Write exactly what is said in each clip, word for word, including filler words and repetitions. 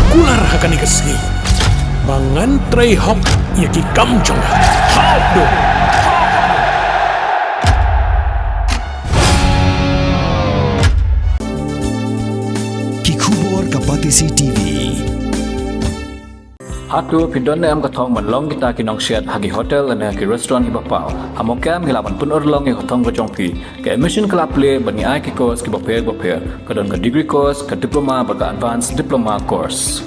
Kular ha kane ka sngi ba ngan trei hok ïa ki kam jong nga. Hok do. Ki khubor ka Batesi T V. Hato phi don ne em ka thong ban long kita ki nongsiat ha ki hotel ne ha ki restaurant kiba paw? Ha Mawkyrwat ngi lah ban pynurlong ïa ka thong ka jong phi. Ka admission ka la plie bad ngi ai ki course kiba pher ba pher. Ka don ka degree course, ka diploma bad ka advanced diploma course.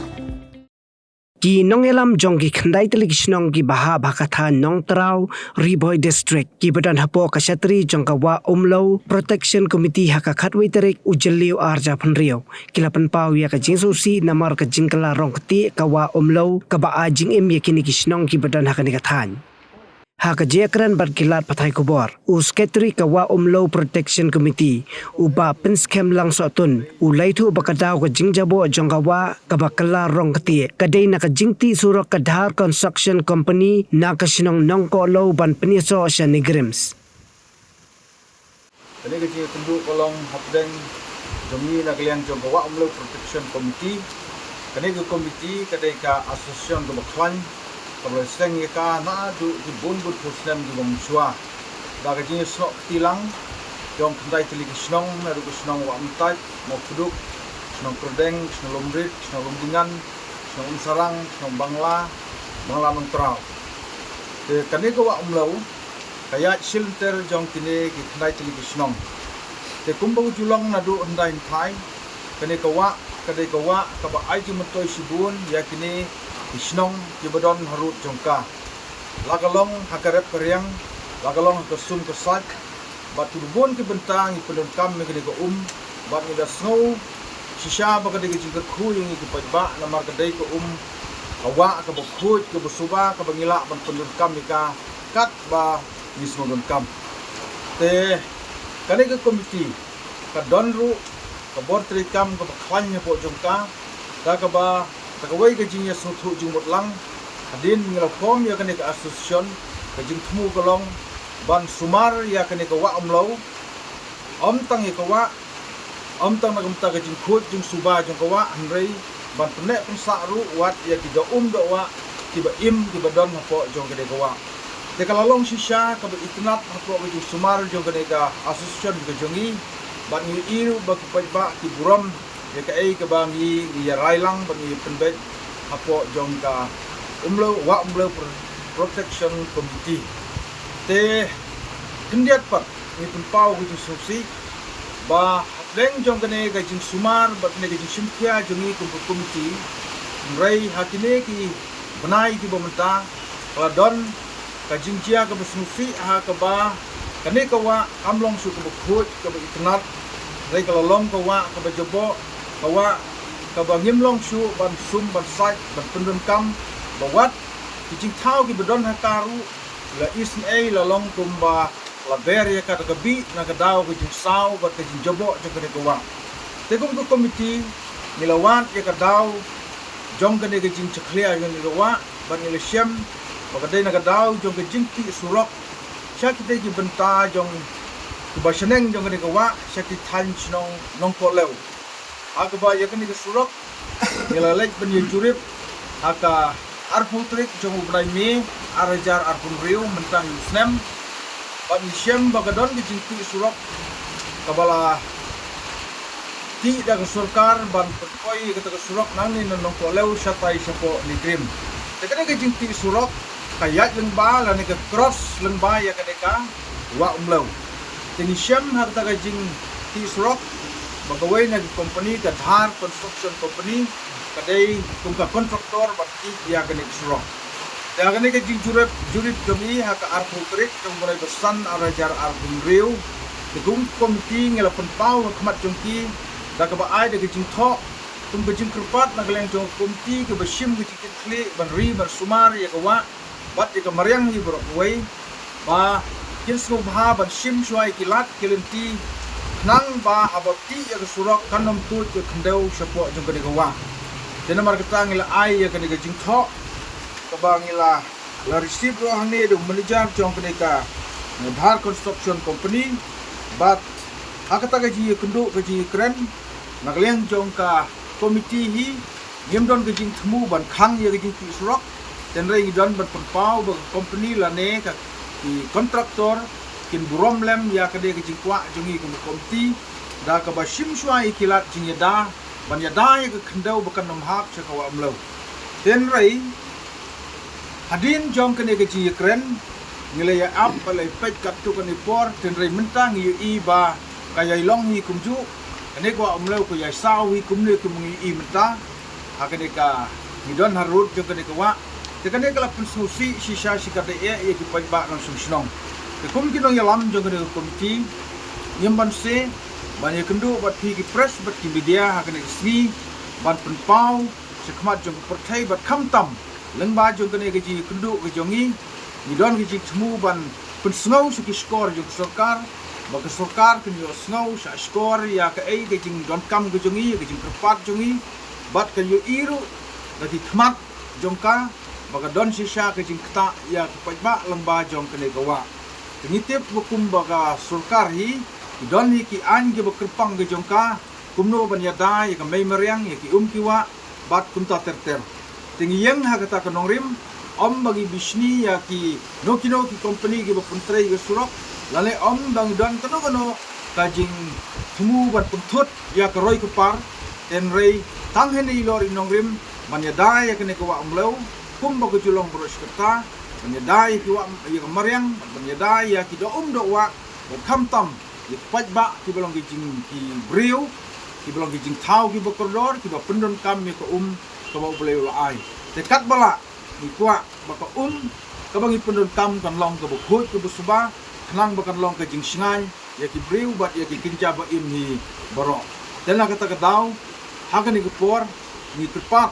Ki nongïalam jong ki khyndai tylli ki shnong kiba hap ha ka thaiñ Nongtraw, Ri Bhoi District, kiba don hapoh ka shatri jong ka Wah Umlew Protection Committee ha ka khatwei tarik u Jylliew arhajar arphew hynriew, ki la pynpaw ïa ka jingsngewsih namar ka jingkylla rong ktieh ka Wah Umlew kaba ai jingim ïa kine ki shnong kiba don ha kane ka thaiñ. Ha ka jingïakren bad ki lad pathai khubor, u Secretary ka Wah Umlew Protection Committee, u Bah Pynskhem Langsohtun, u la ïathuh ba ka daw ka jingjaboh jong ka wah kaba kylla rong ktieh ka dei na ka jingtih surok ka Dhar Construction Company na ka shnong Nongkohlew ban pynïasoh sha NEIGRIHMS. Kane ka jingïakynduh ka long hapdeng jong ngi na ka liang jong ka Wah Umlew Protection Committee. Kane ka committee ka dei ka association kaba khlaiñ kaba la seng ïa ka naduh ki bun bun phew snem kiba mynshuwa. Da ka jingïasnoh kti lang jong khyndai tylli ki shnong naduh ka shnong Wah Myntait, Mawpduk, shnong Kyrdeng, shnong Lumrit, shnong Lumdingan, shnong Umsarang, shnong Bangla, Bangla Nongtraw. Te kane ka Wah Umlew ka ïaid shilynter jong kine ki khyndai tylli ki shnong. Te kumba u ju long naduh hyndai hynthai, kane ka wah ka dei ka wah kaba ai jingmyntoi shibun ïa kine ki shnong kiba don harud jong ka. La ka long ha ka rep ka riang, la ka long ha ka sum ka sait, bad kiba bun ki bynta ngi pyndonkam ïa kane ka um, bad ngi da sngew shisha ba ka dei ka jingkyrkhu ïa ngi ki paidbah namar ka dei ka um ka wah kaba khuid, kaba suba, kaba ngi lah ban pyndonkam ïa ka katba ngi sngewdonkam. Te kane ka committee ka don ruh ka bor treikam kaba khlaiñ hapoh jong ka, da kaba da kawei ka jingïasngewthuh jingmut lang hadien ngi la form ïa kane ka association, ka jingthmu ka long ban sumar ïa kane ka Wah Umlew, ym tang ïa ka wah, ym tang na ka bynta ka jingkhuid jingsuba jong ka wah, hynrei ban pynneh pynsah ruh wat ïa ki doh um doh wah kiba im kiba don hapoh jong kane ka wah. Te ka la long shisha kaba itynnad hapoh ka jingsumar jong kane ka association ka jong ngi, bad ngi ïohi ruh ba ki paidbah ki burom ïa kaei kaba ngi, ngi ïa rai lang bad ngi pynbeit hapoh jong ka Umlew, Wah Umlew Pro-, Protection Committee. Te khyndiat pat ngi pynpaw ka jingsngewsih ba hapdeng jong kane ka jingsumar bad kane ka jingshimkhia jong ngi kum ka committee, hynrei ha kine ki bnai kiba mynta ka la don ka jingjia kaba sngewsih ha kaba kane ka wah kam long shuh kaba khuid kaba itynnad, hynrei ka la long ka wah kaba jaboh, ka wah kaba ngim long shuh ban sum ban sait ban pyndonkam, ba wat ki jingthaw kiba don ha ka ruh la isynei, la long kumba la ber ïa ka da ka bih na ka daw ka jingsaw bad ka jingjaboh jong kane ka wah. Te kum ka committee ngi la wad ïa ka daw jong kane ka jingjakhlia jong kane ka wah bad ngi la shem ba ka dei na ka daw jong ka jingtih surok sha kitei ki bynta jong kiba shaneng jong kane ka wah sha ki thaiñ shnong Nongkohlew. Ha kaba ïa kane ka surok ngi la leit ban ïa jurip ha ka arphew tarik jong u bnai May arhajar arphew hynriew mynta hi u snem. Bad ngi shem ba ka don ka jingtih surok kaba la tih da ka sorkar ban pynpoi ïa kata ka surok nangne na Nongkohlew shatai shapoh NEIGRIHMS. Te kane ka jingtih surok ka ïaid lyngba lane ka cross lyngba ïa kane ka Wah Umlew. Te ngi shem ha kata ka jingtih surok ba kawei na ki company ka Dhar Construction Company ka dei kum ka contractor ban tih ïa kane ka surok. Te ha kane ka jingjurip, jurip jong ngi ha ka arphew tarik jong u bnai ba san arhajar arphew hynriew, te kum ka committee ngi la pynpaw ha khmat jong ki da kaba ai da ka jingthoh kum ka jingkyrpad na ka liang jong ka committee kaba shim ka jingkitkhlieh ban ri ban sumar ïa ka wah bad ïa ka mariang hi baroh kawei ba kin sngewbha ban shim shuwa ïa ki lad ki lynti khnang ba haba tih ïa ka surok kan ym tuid ka khyndew shapoh jong kane ka wah. Te namar kata ngi la ai ïa kane ka jingthoh kaba ngi la, la receive ruh hangne da u manager jong kane ka Dhar Construction Company. Bad ha kata ka jingïakynduh ka jingïakren na ka liang jong ka committee hi Ngim don ka jingthmu ban khang ïa ka jingtih surok. Hynrei ngi don ban pynpaw ba ka company lane ka ki contractor kin burom lem ïa ka dei ka jingkwah jong ngi kum ka komiti da kaba shim shuwa ïa ki lad jingïada ban ïada ïa ka khyndew ba kan ym hap sha ka Wah Umlew. Hynrei hadien jong kane ka jingïakren ngi la ïa ap ba la ïa peit katto katne por, hynrei mynta ngi ïohi ba ka ïai long hi kumjuh, kane ka Wah Umlew ka ïai saw hi kumne kum ngi ïohi mynta. Ha kane ka ngi don harud jong kane ka wah. Te kane ka la pynsngewsih shisha shi katdei eh ïa ki paidbah nongshong shnong. Te kum ki nongïalam jong kane ka komiti ngim banse ban ïakynduh bad phi ki press bad ki media ha kane ka sngi ban pynpaw shakhmat jong ka pyrthei bad khamtam lyngba jong kane ka jingïakynduh ka jong ngi, ngi don ka jingthmu ban pynsngew sha ki shkor jong ka sorkar ba ka sorkar kan ïohsngew sha shkor ïa kaei ka jingdonkam ka jong ngi, ka jingkyrpad jong ngi bad kan ïohi ruh da ki khmat jong ka ba ka don shisha ka jingktah ïa ki paidbah lyngba jong kane ka wah. Te ngi tip ba kum ba ka sorkar hi ki don hi ki aiñ kiba kyrpang ka jong ka kumno ban ïada ïa ka mei mariang ïa ki um ki wah bad kumta ter ter. Te ngi ïeng ha kata ka nongrim ym ba ngi bishni ïa kino kino ki company kiba pyntrei ïa ka surok lane ym ba ngi don kano kano ka jingthmu ban pynthut ïa ka roi ka par. Hynrei tang hynne ilor i nongrim ban ïada ïa kane ka Wah Umlew kum ba ka ju long baroh shi katta, ban ïada ïa ki wah ïa ka mariang, ban ïada ïa ki doh um doh wah bad khamtam ïa ki paidbah kiba long ki jing ki briew kiba long ki jingthaw kiba kordor kiba pyndonkam ïa ka um kaba U Blei u la ai. Te katba lah ngi kwah ba ka um kaba ngi pyndonkam kan long kaba khuid kaba suba khnang ba kan long ka jingshngaiñ ïa ki briew bad ïa ki kynja ba im hi baroh. Te na kata ka daw ha kane ka por ngi kyrpad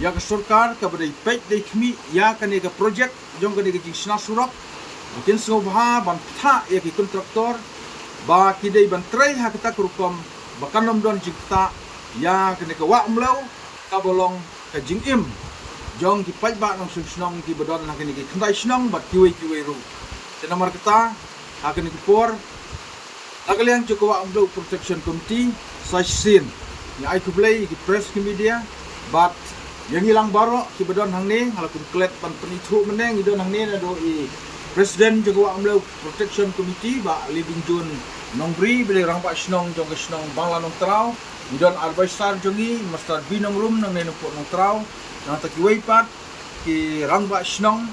ïa ka sorkar kaba dei peit dei khmih ïa kane ka project jong kane ka jingshna surok ba kin sngewbha ban ktah ïa ki contractor ba ki dei ban trei ha kata ka rukom ba kan ym don jingktah ïa kane ka Wah Umlew kaba long ka jingim jong ki paidbah nongshong shnong kiba don ha kane ki khyndai shnong bad kiwei kiwei ruh. Te namar kata ha kane ka por na ka liang jong ka Wah Umlew Protection Committee sa shisien ngi ai khublei ïa ki press ki media bad ïa ngi lang baroh kiba don hangne. Nga la kum klet ban pynithuh mynne ngi don hangne naduh i President jong ka Wah Umlew Protection Committee Bah Libingjun Nongbri, ba dei rangbah shnong jong ka shnong Bangla Nongtraw. Ngi don advisor jong ngi Master B Nongrum nangne na pdeng Nongtraw. Nangta kiwei pat ki rangbah shnong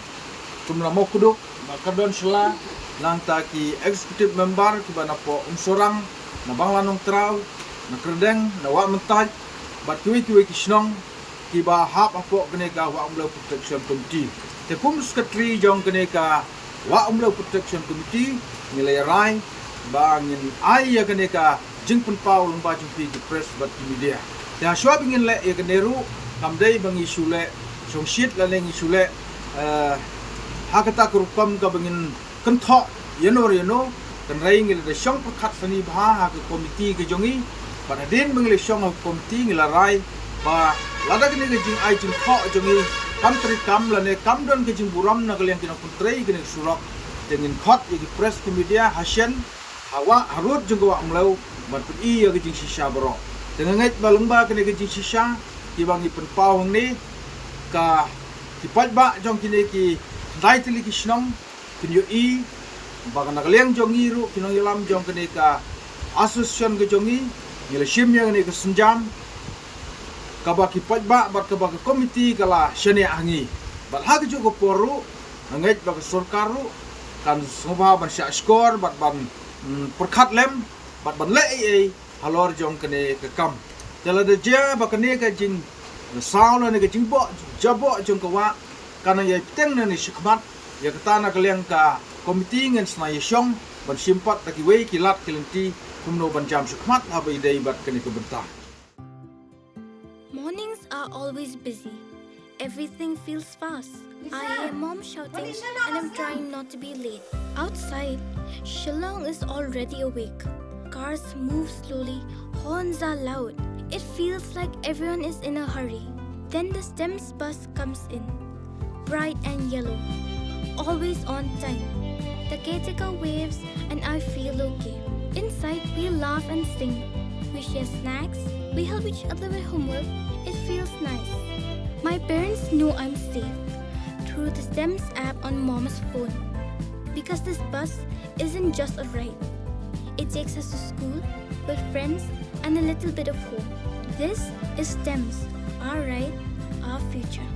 kum na Mawkduk, na Kyrdon Shylla, nangta ki executive member kiba na pdeng Umsorang, na Bangla Nongtraw, na Kyrdeng, na Wah Mynta bad kiwei kiwei ki shnong kiba hap hapoh kane ka Wah Umlew Protection Committee. Te kum secretary jong kane ka Wah Umlew Protection Committee ngi la ïa rai ba ngin ai ïa kane ka jingpynpaw lyngba jong phi ki press bad ki media. Te ha shuwa ba ngin leh ïa kane ruh kam dei ba ngi shu leh shongshit lane ngi shu leh, eh, ha kata ka rukom kaba ngin kynthoh ïano ïano. Hynrei ngi la da shong pyrkhat sani bha ha ka komiti ka jong ngi. Bad hadien ba ngi la shong ha ka komiti ngi la rai ba lada kane ka jingai jingthoh jong ngi kam treikam lane kam don ka jingburom na ka liang ki nongpyntrei kane ka surok, te ngin khot ïa ki press ki media ha shen ha wah harud jong ka Wah Umlew ban pyni ïa ka jingshisha baroh. Te nga ngeit ba lyngba kane ka jingshisha kiba ngi pynpaw hangne ka ki paidbah jong kine ki khyndai tylli ki shnong kin ïohi ba ka na ka liang jong ngi ruh ki nongïalam jong kane ka association ka jong ngi ngi la shim ïa kane ka sienjam kaba ki paidbah bad kaba ka komiti ka la shaniah ha ngi. Bad ha kajuh ka por ruh nga ngeit ba ka sorkar ruh kan sngewbha ban shah shkor bad ban, mm, pyrkhat lem bad ban leh ei ei halor jong kane ka kam. Te lada jia ba kane ka jingsaw lane ka jingboh jaboh jong ka wah kan nang ïai bteng nangne shakhmat, ïa kata na ka liang ka komiti ngin sa ïa shong ban shim pat da kiwei ki lad ki lynti kumno ban jam shakhmat haba ïadei bad kane ka bynta. Mornings are always busy. Everything feels fast. I hear mom shouting and I'm trying not to be late. Outside, Shillong is already awake. Cars move slowly, horns are loud. It feels like everyone is in a hurry. Then the STEMS bus comes in. Bright and yellow. Always on time. The caretaker waves and I feel okay. Inside, we laugh and sing. We share snacks. We help each other with homework. It feels nice. My parents know I'm safe through the STEMS app on Mom's phone, because this bus isn't just a ride. It takes us to school, with friends, and a little bit of home. This is STEMS, our ride, our future.